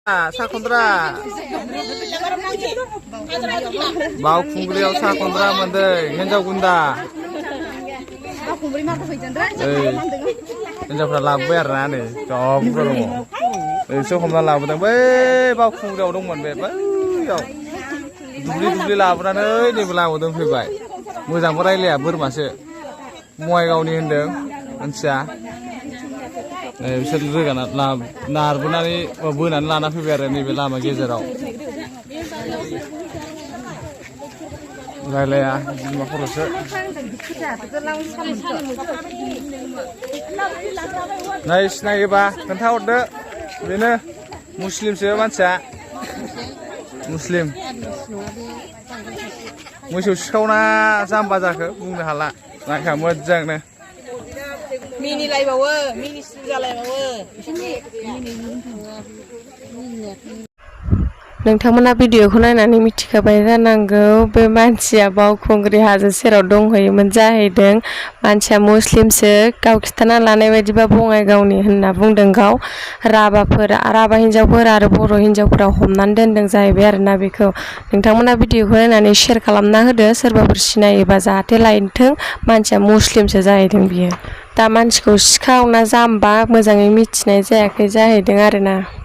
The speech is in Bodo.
साखन्द्रा बावखुंग्रियाव साखन्द्रा मोनदों हिन्जाव गुन्दा हिन्जावफ्रा लाबोबाय आरो ना नै जब दङ एसे हमना लाबोदों बै बावखुंग्रियाव दंमोन बे बैयाव दुब्लि लाबोनानै नैबे लाबोदों फैबाय मोजांबो रायलाया बोरमासो बङाइगावनि होनदों मानसिया बिसोर रोगाना नारबोनानै बोनानै लाना फैबाय आरो नैबे लामा गेजेराव रायलाया बिमा खर'सो नाय सिनायोबा खोन्थाहरदो बेनो मुस्लिमसो मानसिया मुस्लिम मोसौ सिखावना जाम्बा जाखो बुंनो हाला नायखा मोजांनो मिनिलायबावो मिनिस्लु जालायबावो नोंथांमोना भिडिअखौ नायनानै मिथिखाबाय जानांगौ बे मानसिया बावखुंग्रि हाजो सेराव दंहैयोमोन जाहैदों मानसिया मुस्लिमसो गाव खिथाना लानाय बायदिबा बङाइगावनि होनना बुंदों गाव राभा हिन्जावफोर आरो बर' हिन्जावफोरा हमनानै दोनदों जाहैबाय आरोना बेखौ नोंथांमोना भिडिअखौ नायनानै शेयार खालामना होदो सोरबाफोर सिनायोबा जाहाथे लायथों मानसिया मुस्लिमसो जाहैदों बियो दा मानसिखौ सिखाव ना जाम्बा मोजाङै मिथिनाय जायाखै जाहैदों आरोना